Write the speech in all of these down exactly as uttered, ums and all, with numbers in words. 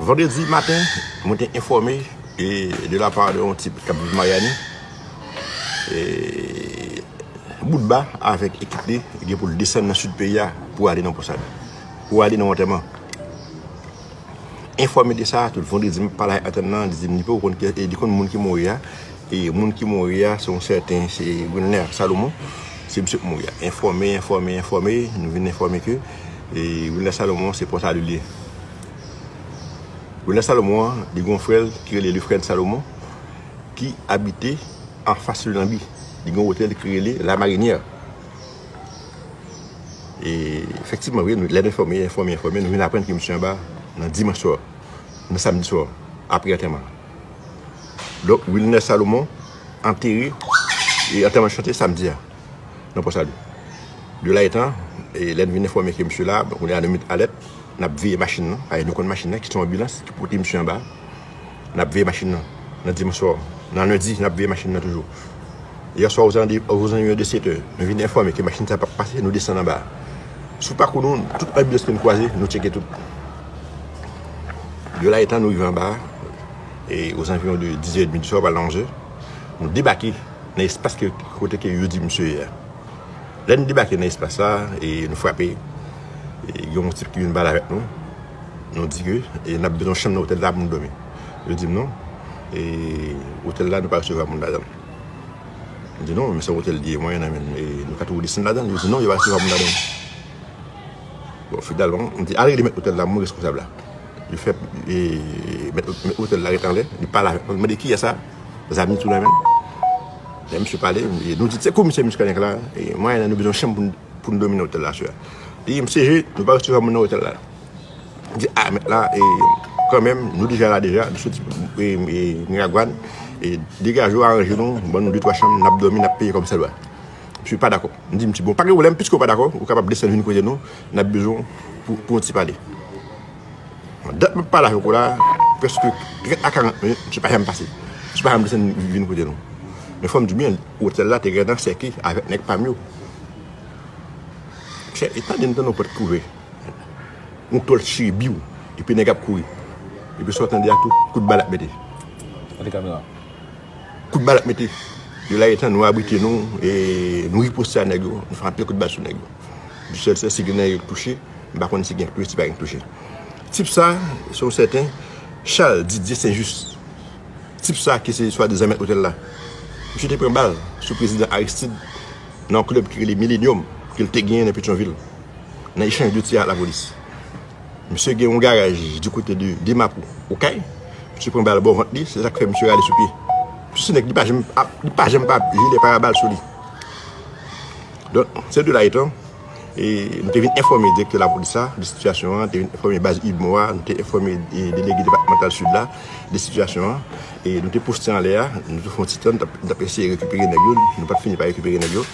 Vandredi maten, mwen te enfòme e de la pa de yon tip k ap viv Miami. E Boutba avèk ekip li gen pou l desann nan sid peyi a pou ale nan Pòsalè, pou ale nan antèman. Enfòme de sa, tout vandredi m ap pale ak entènan, li di m li poko konn ki, e li konn moun ki mouri a. E moun ki mouri a, se yon sèten, se Wilner Salomon. Se misye k mouri a. Enfòme, enfòme, enfòme, nou vin enfòme ke e Wilner Salomon se Pòsalè li ye. Wilner Salomon an, li gen yon frè l ki rele Lefrèd Salomon, ki abite anfas Lelanbi. Li gen yon otèl ki rele La Marinière. E efektivman, wi, nou, lè nou enfòme, enfòme, enfòme, nou vin aprann ke misye anba nan dimanch swa, nan samdi swa, apre antèman. Donk, Wilner Salomon antere, e antèman chante samdi a, nan Pòsalè. De la etan, e lè n vin enfòme ke misye la, bon, kounye a nou met alèt, n ap veye machin nan. Paske nou konn machin nan, ki se yon anbilans ki pote misye anba. N ap veye machin nan, nan dimanch swa. Nan lendi, n ap veye machin nan toujou. Yè swa, ozan de, ozan de sèt è, nou vin enfòme ke machin sa p ap pase, nou desann anba. Sou pakou nou, tout anbilans ke n kwaze, nou tcheke tout. De la etan nou rive anba, e ozanviwon de diz è edmi di swa, pral nan onz è, nou debake nan espas ke, kote ke yo di misye ye a. Lè n debake nan espas sa, e nou frape, e gen yon tip ki vin pale avèk nou. Nou di ke e n ap bezwen chanm nan otèl la pou nou dòmi. Yo di m non, e otèl la nou pa resevwa moun ladan l. M di non, men se yon otèl li ye, mwen, nan men, e nou ka tou desann ladan l. Yo di non, yo pa resevwa moun ladan l. Bon, finalman, m di, al rele mèt otèl la, mwen reskonsab la. Li fè, e, mèt, mèt otèl la ret anlè, li pale avèk mwen, li mande kiyès sa, zam li tou nan men l. Lè misye pale, e nou di, se komisè Muscadin k la, e mwen, nou bezwen chanm pou n, pou n dòmi nan otèl la, sè. Li di, mesye, nou pa resevwa moun nan otèl la. M di, a, mèt la, e, kanmenm, nou deja la deja, nou soti, e, e, Miragwàn, e, degaje w, aranje nou, ban nou de twa chanm, n ap dòmi, n ap peye kòmsadwa. Misye pa dakò. M di, misye, bon, pa gen pwoblèm, piske w pa dakò, ou kapab desann vin kote nou, n ap bezwen w pou, pou yon ti pale. Dat m ap pale avèk ou la, prèske trant a karant minit, misye pa janm pase. Misye pa janm desann vin kote nou. Men fò m di w byen, otèl la te gentan sèke avèk nèg pa m yo. Chè, e tande m tande yon pòt k ouvè. Yon tòl chire biw, epi nèg ap kouri. Epi sa w tande a tou, kout bal ap mete. Gade kamera. Kout bal ap mete. De la etan nou abrite nou, e nou riposte a nèg yo, nou fè anpil kout bal sou nèg yo. Di sèl se si gen nèg yo k touche, m pa konn si gen k touche, si pa gen k touche. Tip sa, se yon sèten Charles Didier Saint-Just. Tip sa ki se swadizan mèt otèl la. Misye te pran bal sou prezidan Aristide nan yon klèb ki rele Millennium, ke l te genyen nan Petyonvil, nan echanj de tir ak lapolis. Misye gen yon garaj di kote de, de Mapou, Okay. Misye pran bal bò vant li, se sa k fè misye rale sou pye. Misye se nèg, li pa janm ap, li pa janm pa jile parabal sou li. Donk, se de la etan, e nou te vin enfòme direktè lapolis la de sitiyasyon an, te vin enfòme baz UDMO a, nou te enfòme, e, delege depatmantal Sid la de sitiyasyon an, e nou te poste anlè a, nou te fè yon ti tan, n t ap, n t ap eseye rekipere nèg yo, nou pa t fini pa rekipere nèg yo.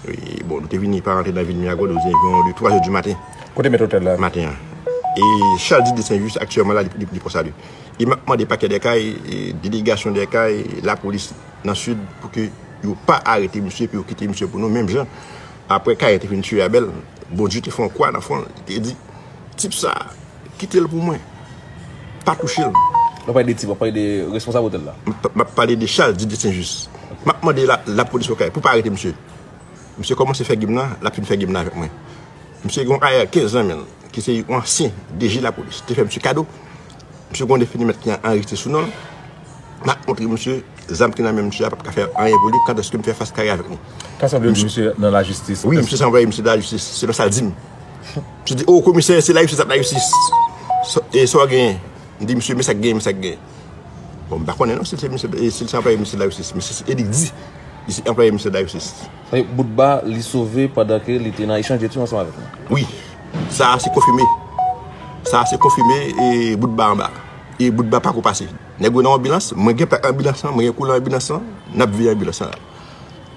E, bon, nou te vini pa rantre nan vil Miragwàn, nou te vini de twa zè di maten. Kote mèt otèl la? Maten an. E Charles Didier Saint-Just aktyèlman la, li, li, li Pòsalè. E m ap mande pakè Dèkay, e delegasyon Dèkay, lapolis nan Sid, pou ke yo pa arete misye, pou yo kite misye pou nou, menm jan, apre Kayen te fin tiye Abèl, Bondye te fè yon kwa nan fwon l, li te di, tip sa, kite l pou mwen. Pa touche l. W ap pale de tip, w ap pale de responsab otèl la? M p-, m ap pale de Charles Didier Saint-Just. M ap mande la, lapolis Okay pou pa arete misye. Misye kòmanse fè gim nan, l ap fin fè gim nan avèk mwen. Misye gen yon A R kenz nan men l, ki se yon ansyen D G lapolis. Te fè misye kado. Misye gen yon definimèt ki anrejistre sou non l. M ap montre misye, zam ki nan men misye a p ap ka fè anyen pou li, kantèske m fè fas kare avèk li. Sa sanble di misye nan lajistis. Wi, misye se anplwaye misye de lajistis, selon sa l di m. Misye di, o, komisè, se lajistis ap lajistis. Sa, e sa w genyen? M di, misye, men sa k genyen, men sa k genyen. Bon, m pa konnen non, si l se misye, e si l se anplwaye misye de lajistis, men se, e li k di, li se anplwaye misye de lajistis. Sa vle di Boutba, li sove pandan ke li te nan echanj de tir ansanm avèk nou. Wi. Sa a se konfime. Sa a se konfime, e Boutba anba. E Boutba pako pase. Nèg yo nan anbilans, mwen gen plak anbilans lan, mwen gen koulè anbilans lan, n ap veye anbilans lan.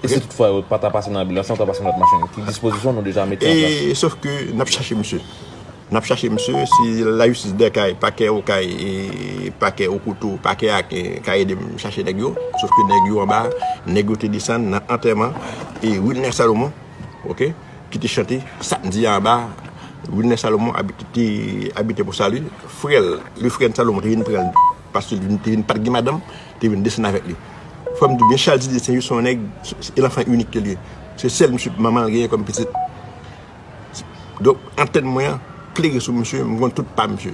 E si toutfwa yo pa ta pase nan anbilans lan, yo ta pase nan lòt machin, ki dispozisyon nou deja mete an plas? E sof ke n ap chache misye. N ap chache misye, si lajistis Dèkay, pakè Okay, e pakè Okoto, pakè Aken ka ede m chache nèg yo. Sof ke nèg yo anba, nèg yo te desann nan antèman e Wilner Salomon, oke, ki te chante samdi a anba, Wilner Salomon abite, te abite Pòsali. Frè l, le frè de Salomon, te vin pran l, paske li te vin, pa t gen madanm, te vin desann avèk li. Fò m di w byen, Charles Didier Saint-Just se yon nèg, se lanfan inik ke li ye. Se sèl misye manman l genyen kòm pitit. Donk, antèn mwen an klere sou misye, m konn tout pa misye.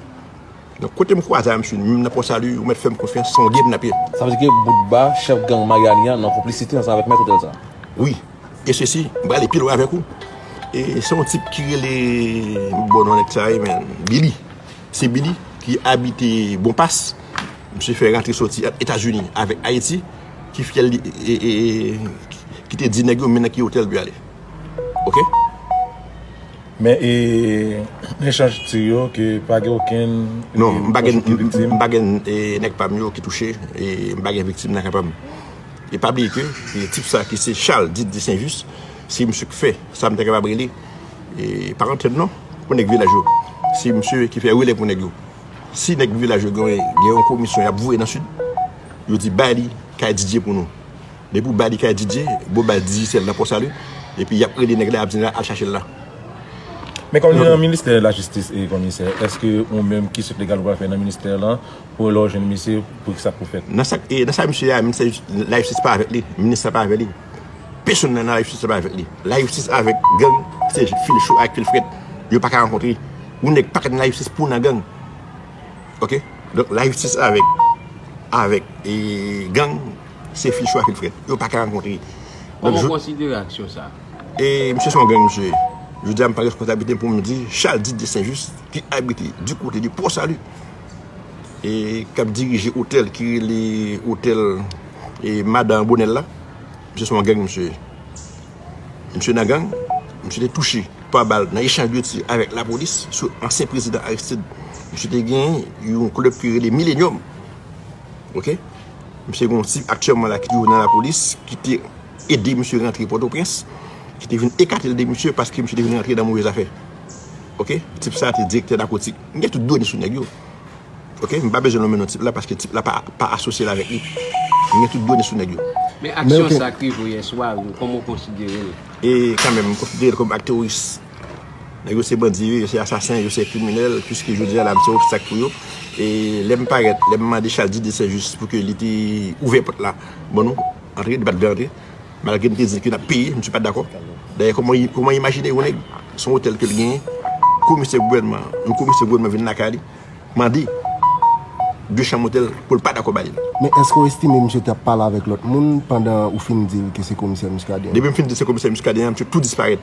Donk, kote m kwaze a misye, menm nan Pòsali, ou mèt fè m konfyans, se yon game n ap ye. Sa vle di ke Boutba, chèf gang Mayani an, nan konplisite ansanm avèk mèt otèl sa? Wi. E sesi, m prale pi lwen avèk ou. E se yon tip ki rele, bon non nèg sa ye, men, Billy. Se Billy ki abite Bonpas. Misye fè rantre soti ant Etazini avèk Ayiti, ki fyèl li, e, e, e, ki te di nèg yo men nan ki otèl pou y ale. Oke? Men, e, echanj tir yo, ke pa gen okenn, non, e, m pa gen, pwòch ki viktim? M pa gen, e, nèg pa m yo ki touche, e m pa gen viktim nan kan pa m. E pa bliye ke, e, tip sa ki se Charles Didier Saint-Just, se misye ki fè sa m te kapab rele, e, pa antèn non, pou nèg vilaj yo. Se misye ki fè relè pou nèg yo. Si nèg vilaj yo gen, gen yon komisyon y ap voye nan Sid, yo di bay li kay Didier pou nou. Depi w bay li kay Didier, bon bay Digicel nan Pòsali, epi y ap rele nèg la, y ap di al chache l la. Men kòm li nan ministè lajistis e komisè, èske ou menm ki chèf legal ou pral fè nan ministè lan pou lè w jwenn misye pou ki sa pou fèt? Nan sa, e, nan sa misye a, ministè lajistis pa avèk li, minis la pa avèk li. Pèsonn nan lajistis la pa avèk li. Lajistis avèk gang, se fil cho ak fil frèt. Yo pa ka rankontre. Yon nèg pa ka nan lajistis pou nan gang. Oke? Donk, lajistis avèk, avèk, e, gang, se fil cho ak fil frèt. Yo pa ka rankontre. Kòman w konsidere aksyon sa? E, misye se yon gang, misye. Jodi a, m pran responsablite pou m di, Charles Didier Saint-Just, ki abite du kote de Pòsali, e k ap dirije otèl ki rele otèl, e, Madan Bonèl la, misye se yon gang, misye. Misye nan gang, misye te touche pa bal nan echanj de tir avèk lapolis sou ansyen prezidan Aristide. Misye te gen yon klèb ki rele Millennium. Oke? Misye gen yon tip aktyèlman la ki toujou nan lapolis, ki te ede misye rantre Pòtoprens, ki te vin ekate l de misye paske misye te vin rantre nan move zafè. Oke? Tip sa a te direktè nakotik. M gen tout done sou nèg yo. Oke? M pa bezwen nonmen non tip la paske tip la pa, pa asosye l avèk li. M gen tout done sou nèg yo. Men aksyon sa k rive w yè swa, kòman w konsidere l? E kanmenm, m konsidere l kòm ak teworis. Nèg yo se bandi, yo se asasen, yo se kriminèl, piske jodi a la, m se obstak pou yo. E lè m parèt, lè m mande Charles Didier Saint-Just pou ke li te ouvè pòt la ban nou antre, li pa t vle antre. Malgre m te di ke n ap peye, misye pa t dakò. Dayè, kòman, kòman imajine yon nèg, se yon otèl ke l genyen, komisè gouvènman, yon komisè gouvènman vin lakay li, mande de chanm otèl pou l pa dakò ba li l. Men èske w estime misye t ap pale avèk lòt moun pandan ou fin di l ke se komisè Muscadin an? Depi m fin di l se komisè Muscadin an, misye tou disparèt.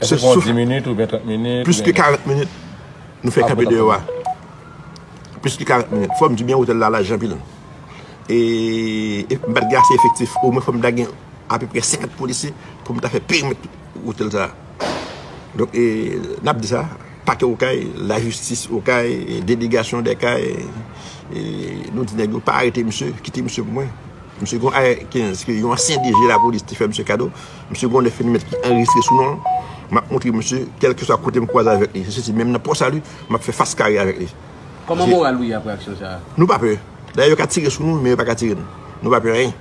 Èske se pran dis minit oubyen trant minit? Plis ke karant minit, nou fè kanpe deyò a. Plis ke karant minit. Fò m di byen, otèl la laj anpil. E, e m pa t gen ase efektif. Omwen fò m ta gen apeprè senkant polisye pou m ta fè perimèt otèl sa a. Donk, e, n ap di sa, pakè Okay, lajistis Okay, e, delegasyon dè kay, e, nou di nèg yo pa arete misye, kite misye pou mwen. Misye gen yon A R kenz ke yon ansyen D G lapolis te fè misye kado. Misye gen yon nèf milimèt ki anrejistre sou non l. M ap montre misye, kèlkeswa kote m kwaze avèk li. Se soti menm nan Pòsali, m ap fè fas kare avèk li. Kòman moral ou ye apre aksyon sa a? Nou pa pè. Dayè, yo ka tire sou nou, men yo pa ka tire nou. Nou pa pè anyen.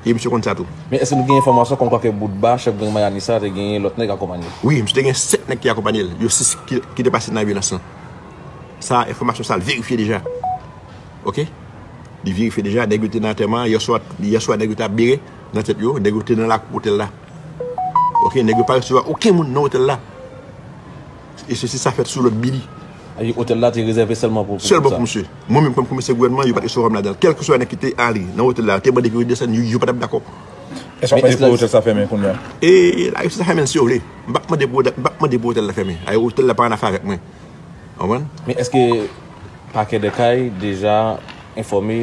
E misye konn sa tou. Men èske nou gen enfòmasyon kòmkwa ke Boutba, chèf gang Mayani sa, te genyen lòt nèg akonpanye l? Wi, misye te gen sèt nèg ki akonpanye l. Yo sis ki, ki te pase nan vyolans lan. Sa, enfòmasyon sa, l verifye deja. Oke? Li verifye deja, nèg yo te nan antèman, yèswa, yèswa nèg yo t ap bere nan tèt yo, nèg yo te nan lakou otèl la. Oke, nèg yo pa resevwa okenn moun nan otèl la. E sesi sa fèt sou lòd Billy. Otèl la te rezève sèlman pou, pou Sèlman pou misye. Mwen menm kòm komisè gouvènman, yo pa t resevwa m ladan l. Kèlkeswa nèg ki te ale nan otèl la, te mande pou yo desann, yo, yo pa t ap dakò. Èske w ap mande pou otèl sa fèmen kounye a? E, la, si sa fèmen, si yo vle. M p ap mande pou, m p ap mande pou otèl la fèmen. Ay, otèl la pa ann afè avèk mwen. Konprann? Men èske Pakè dè Kay deja enfòme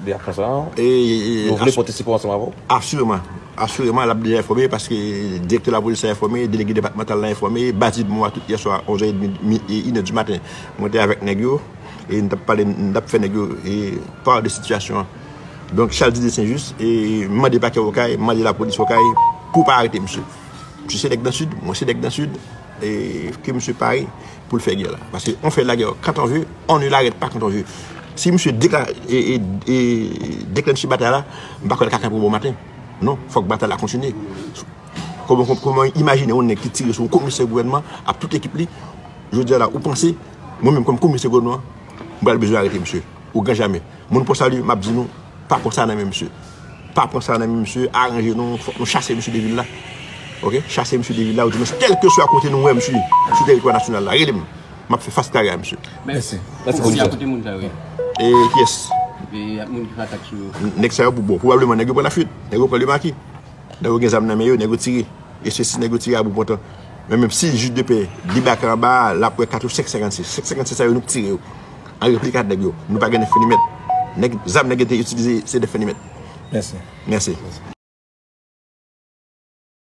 de aksyon sa a? E, e, e, nou vle pote sipò ansanm avè w? Asireman. Asireman, l ap deja enfòme paske direktè lapolis la enfòme, delege depatmantal la enfòme, Bazid Moa tout yèswa onzè edmi, mi, e, inè di maten. Mwen te avèk nèg yo, e n t ap pale, n t ap fè nèg yo, e, pa de sitiyasyon an. Donk, Charles Didier Saint-Just, e, mande pakè Okay, mande lapolis Okay pou pa arete misye. Misye se nèg nan Sid, mwen se nèg nan Sid, e ke misye pare pou l fè gè la. Paske on fait la guerre quand on veut, on ne l'arrête pas quand on veut. Si misye dekla-, e, e, e, deklanche batay la, m pa kwè l ka kanpe yon bon maten. Non, fòk batay la kontinye. Kòman, kòman, kòman imajine yon nèg ki tire sou yon komisè gouvènman ak tout ekip li, Jodi a la, ou panse, mwen menm kòm komisè Gòdnwa, m pral bezwen arete misye. Ogan jamè. Moun Pò Sali, m ap di nou, pa pran sa nan men misye. Pa pran sa nan men misye, aranje nou, fòk nou chase misye de vil la. Ok? Chase misye de vil la, ou di nou, kèlkeswa kote nou wè misye, sou tèritwa nasyonal la, rele m. M ap fè fas kare a misye. Mèsi. Mèsi Pou komisè. Kote moun sa yo ye? E kiyès? E moun ki fè atak sou yo? Nèg sa yo, bon, pwobableman nèg yo pran lafwit, nèg yo pran lemaki. Nèg yo gen zam nan men yo, nèg yo tire. E se si nèg yo tire a bout pòtan. Men menm si jij de pè debake anba a, l ap wè kat ou senk senkannsis. Senk senkannsis sa yo, nou tire yo. An replika nèg yo, nou pa gen nèf milimèt. Nèg, zam nèg yo te itilize, se nèf milimèt. Mèsi. Mèsi.